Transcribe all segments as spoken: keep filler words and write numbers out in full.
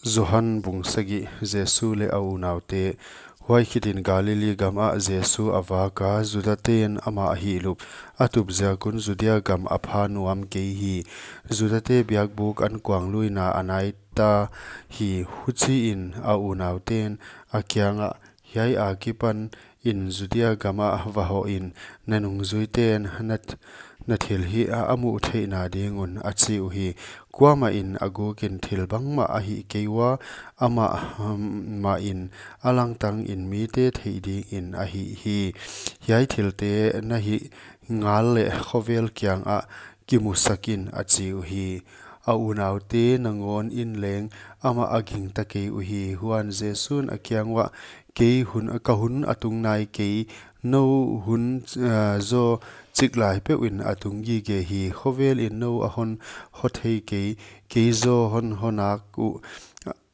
Johan bung sagih. Jesu leh a unaute. Huai khitin Galili gamah Jesu a vak a, Judaten amah a hihlup a tup ziak un Judia gam a pha nuam kei hi. Judate biakbuk ankuangluina a nai ta hi. Huchiin a unauten a kiangah, Hiai akipanin Judia gamah va hohin, na nungzuiten na, na thilhih a, a muh theihna ding un, a chi uhi. Kuamahin a gukin thil bangmah a hih kei ua, amah, um, mahin a langtangin mite theih dingin a hih hi. Hiai thilte na hih ngal leh khovel kiangah kimusak in, a chi uhi. A unaute nangawn in leng amah a gingta kei uhi. Huan Jesun a kiang uah, Kei hun, ka hun a tung nai kei, nou hun, ah, zaw chiklai peuhin a tung gige hi. Khovelin nou a hon hou thei kei, kei zaw hon hou nak uh,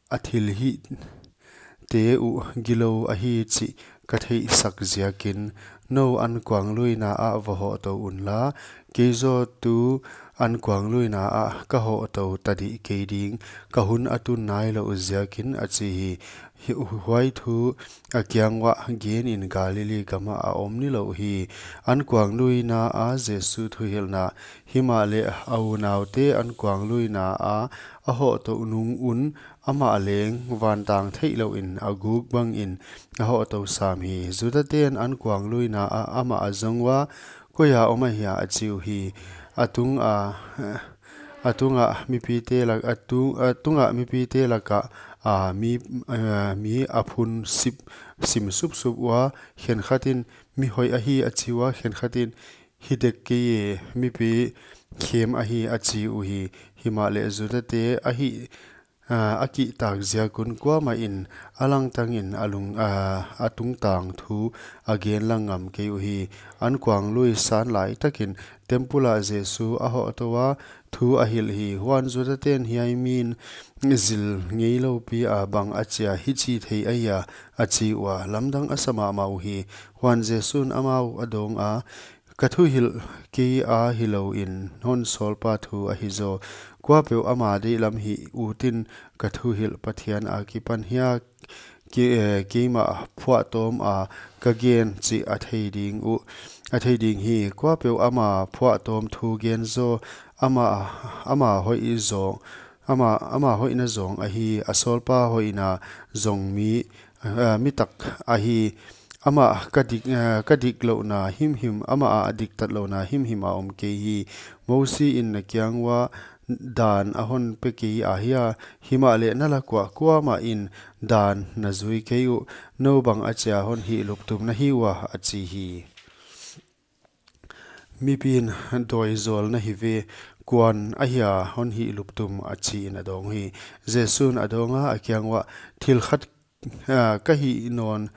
a thilhihte uh gilou ahi chih ka theihsak ziakin, nou ankuangluina ah va hoh tou unla, kei zaw tu ankuangluina ah ka hoh tou ta dih kei ding, ka hun a tun nai louh ziakin, a chi hi. Hi, huai thu a kiang uah genin Galili gamah a om nilou hi. Ankuangluina a Jesu thuhilhna. Himahleh a unaute ankuangluina ah a hoh tou nung un amah leng vantang theihlouhin a guk bangin a hoh tou sam hi. Judaten ankuangluina ah amah a zong ua, Koi a om ahia? a chi uhi. A tung a, a tungah mipite lak, a tung, a tungah mipite lakah, a, mi, a, mi a phun sip, sim supsup ua, khenkhatin, Mi hoih ahi, a chi ua, khenkhatin, Hi dek kei e, mipi khem ahi, a chi uhi. Himahleh Judate a hih, ah, a kihtak ziak un kuamahin a langtangin a lung, ah, a tungtang thu a gen lang ngam kei uhi. Ankuanglui san laitakin temple ah Jesu a hoh tou a, thu a hilh hi. Huan Judaten, Hiai min zil ngeilou pi a, bang achia hichi thei ahia? a chi ua, lamdang a sa mahmah uhi. Huan Jesun amau a dawng a, Ka thuhilh kei a hilouin hon sawlpa thu ahi zaw. Kuapeuh ama deihlam hih utin ka thuhilh Pathian akipan hia, ke-, eh, keimah phuahtawm a ka gen chih a thei ding uh, a thei ding hi. Kuapeuh ama phuahtawm thu gen zaw, ama, ama hoih zaw, ama, ama hoihna zong ahi, a sawlpa hoihna zong mi, eh, mi tak ahi. Amah ka dik, eh, ka diklouhna himhim, amah a diktatlouhna himhim a om kei hi. Mosi in na kiang ua dan a hon pe kei ahia? Himahleh na lak uah kuamahin dan na zui kei uh, nou bang achia hon hihlup tum na hi ua? a chi hi. Mipi'n dawi zawl na hi ve, kuan ahia hon hihlup tum? a chiin a dawng hi. Jesun a dawng a, a kiang uah, Thil khat, ah, ka hih nawn,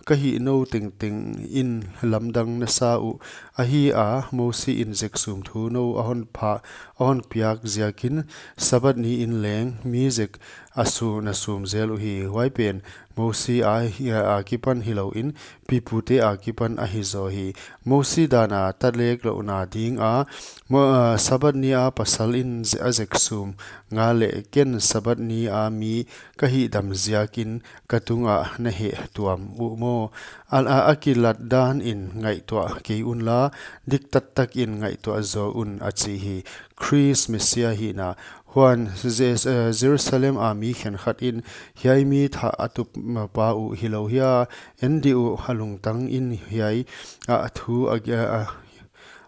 ka hih nou tengteng in lamdang na sa uh. Ahi a, Mosi in zeksum thu nou a hon pha, a hon piak ziakin Sabbath ni in leng mi zek a su-, na sum zel uhi. Huai pen Mosi a hi-, a akipan hilouin pipute akipan ahi zaw hi. Mosi dan a tatleklouhna ding a, Mo-, ah, Sabbath ni a pasal in ze-, a zeksum ngal leh ken Sabbath ni a mi ka hihdam ziakin ka tungah na heh tuam uh maw? A, a, a kilat danin ngaihtuah kei unla, diktattak in ngaihtuah zaw un, a chi hi. Khrist Messiah hihna. Huan Jes-, eh, Jerusalem a mi khenkhat in, Hiai mi thah a tup pa uh hilou hia? En dih uh, a lungtang in hiai a thu a, a,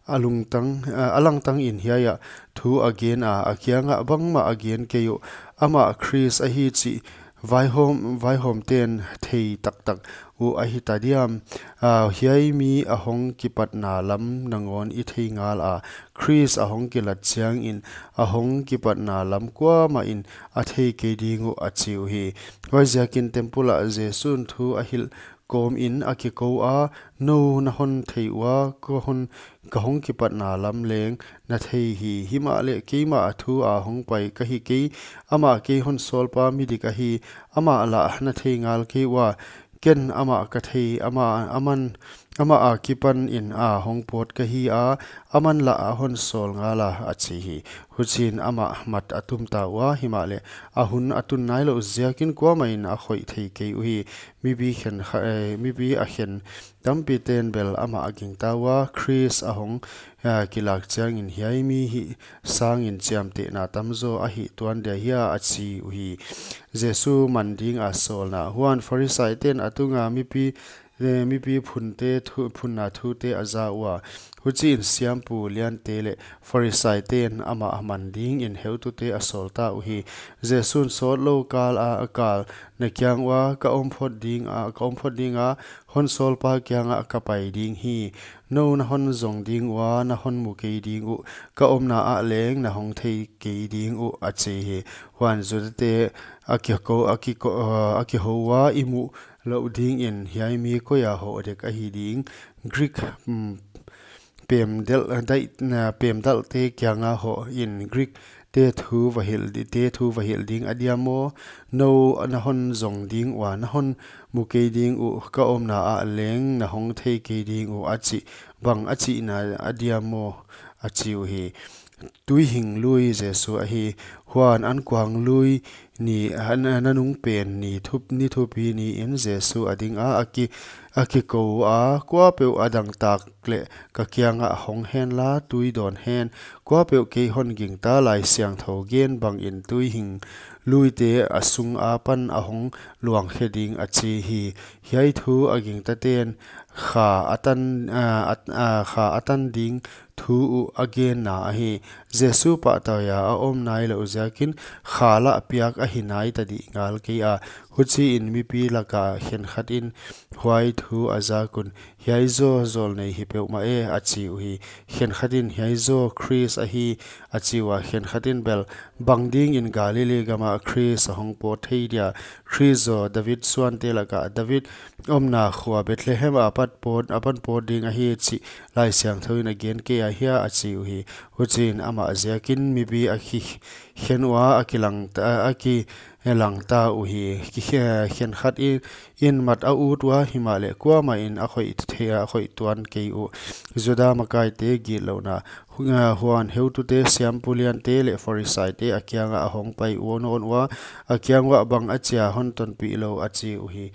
a lungtang, a, a langtangin hiai a thu a gen a, a kiangah, Bangmah a gen kei uh, amah Khrist ahi chih vaihawm, vaihawmten thei taktak uh ahi ta diam? Ah, hiai mi a hong kipatna lam nangawn i thei ngal a, Khrist a hong kilat chiangin a hong kipatna lam kuamahin a thei kei ding uh, a chi uhi. Huaiziakin temple ah Jesun thu a hilh kawmin a kikou a, Nou na hon thei ua, ka hon, ka hong kipatna lam leng na thei hi. Himahleh keimah thu a hong pai ka hi kei, amah kei hon sawlpa midik ahi, amah lah na thei ngal kei ua. Ken amah ka thei, amah, aman amah akipan in a hong pawt ka hi a, aman lah a hon sawl ngal a, a chi hi. Huchiin amah mat a tum ta ua, himahleh a hun a tun nailouh ziakin kuamah in a khoih thei kei uhi. Mipi khen kha-, eh, mipi a khen tampite'n bel amah a gingta ua, Khrist a hong, eh, kilak chiangin hiai mi hih sangin chiamtehna tamzaw a hih tuan dia hia, a chi uhi. Jesu man ding a sawlna. Huan Pharisaite'n a tunga mipi, eh, mipi phunte thu, phunna thute a za ua. Huchiin siampu liante leh Pharisaite'n amah man dingin heutute a sawl ta uhi. Jesu'n, sawtlou kal a, a kal na kiang ua ka om phot ding a, ka om phot ding a, hon sawlpa kiangah ka pai ding hi. Nou na hon zong ding ua, na hon mu kei ding uh, ka omna ah leng na hong thei kei ding uh, a chi hi. Huan Judate a kikou, a kiko-, a kihou ua, i muh louh dingin hiai mi koi a hoh dek ahi ding? Greek, mm, pemdel, dai, na, pemdalte kianga hoh in Greek te thu va hilh di-, te thu va hilh ding a diam maw? Nou na hon zong ding ua, na hon mu kei ding uh, ka omna ah leng na hong thei kei ding uh, a chih bang a chihna a diam maw? A chi uhi. Tuihing lui Jesu ahi. Huan ankuang lui ni, a, a, nanung pen ni thup, ni thupi niin Jesu a ding a, a ki, a kikou a, kuapeuh a dangtak leh ka kiangah hong henla, tui dawn hen. Kuapeuh kei hon gingta, Laisiangthou gen bangin tuihing luite a sung apan a hong luang khe ding, a chi hi. Hiai thu a gingtate'n kha a tan, a, a, a, kha a tan ding thu uh a genna ahi. Jesu pahtawi a a om nailouh ziakin kha lah piak ahi nai ta dih ngal kei a. Huchiin mipi laka khenkhat in huai thu a zak un, hiai zaw zawlnei hi peuhmah e, a chi uhi. Khenkhat in hiai zaw Khrist ahi, a chi ua. Khenkhat in bel, bang dingin Galili gama Khrist a hong pawt thei dia? Khrist zaw David suante laka David omna khua Bethlehem a pat pawt, a pan pawt ding ahi chih Laisiangthou in a gen kei a hia, a chi uhi. Huchiin amah ziakin mipi a kikhen ua, a kilang ta, a kilang ta uhi. Ki khe-, khenkhat in, in mat a ut ua, himahleh kuamah in a khoih thei, a khoih tuan kei uh. Juda makaite gitlouhna. Hu-, huan heutute, siampu liante leh Pharisaite a kiangah a hong pai ua nawn ua, a kiang uah, bang a chia hon tonpih lou? A chi uhi.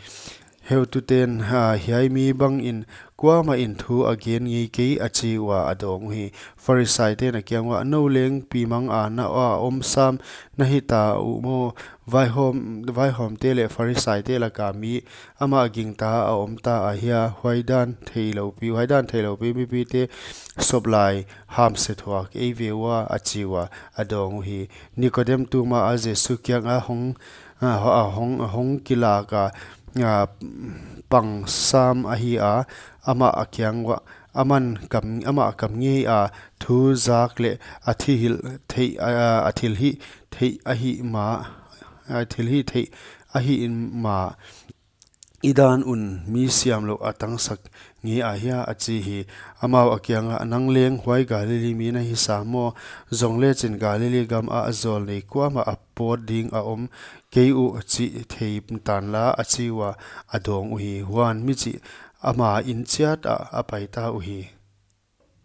Heutute'n, a, hiai mi bangin kuamah in thu a gen ngei kei, a chi ua a dawng uhi. Pharisaite'n a kiang uah, nou leng pi mang a na a om sam na hi ta uh maw? Vaihawm, vaihawmte leh Pharisaite laka mi amah gingta a om ta a hia? Huai dan theilou pi, huai dan theilou pi mipite sop lai hamse thuak ei ve ua, a chi ua a dawng uhi. Nikodem tuma a Jesu kianga hong, a, ho-, a hong, hong kilak a, a, pang sam ahi a, amah a kiang uah, aman kam, amah kam ngei a, thu zak leh a thilhih theih, a, a thilhih theih ahih ma, a thilhih theih ahih ma, i dan un mi siamlouh a tangsak ngei a hia? A chi hi. Amau a kiangah, nang leng huai Galili mi na hi sam maw? Zong lechin Galili gam ah zawlnei kuamah a pawt ding a om kei uh, chih thei tan la, a chi ua a dawng uhi. Huan mi chih ama inn chiat ah a pai ta uhi.